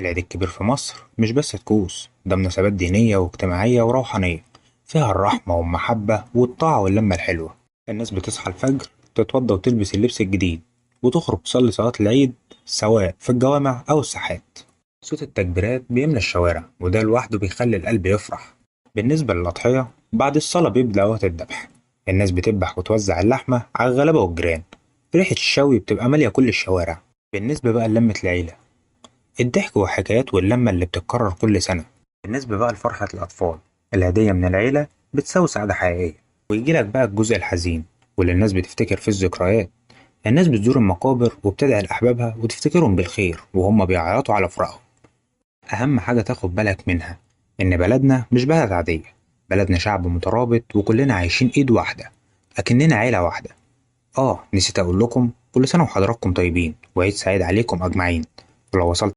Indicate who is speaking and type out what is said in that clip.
Speaker 1: العيد الكبير في مصر مش بس طقوس، ده مناسبات دينية واجتماعية وروحانية فيها الرحمة والمحبة والطاعة واللمة الحلوة. الناس بتصحى الفجر، تتوضى وتلبس اللبس الجديد وتخرج تصلي صلاة العيد سواء في الجوامع أو الساحات. صوت التكبيرات بيملى الشوارع، وده لوحده بيخلي القلب يفرح. بالنسبة للأضحية، بعد الصلاة بيبدأ وقت الذبح. الناس بتذبح وتوزع اللحمة على الغلابة والجيران. ريحة الشوي بتبقى مالية كل الشوارع. بالنسبة بقى للمة العيلة، الضحك والحكايات واللمة اللي بتتكرر كل سنة. بالنسبة بقى لفرحة الأطفال، الهدية من العيلة بتساوي سعادة حقيقية. ويجيلك بقى الجزء الحزين واللي الناس بتفتكر فيه الذكريات. الناس بتزور المقابر وبتدعي لأحبابها وتفتكرهم بالخير وهم بيعيطوا على فراقهم. أهم حاجة تاخد بالك منها إن بلدنا مش بلد عادية، بلدنا شعب مترابط وكلنا عايشين إيد واحدة، أكننا عيلة واحدة. آه، نسيت أقول لكم، كل سنة وحضراتكم طيبين وعيد سعيد عليكم أجمعين. ولو وصلت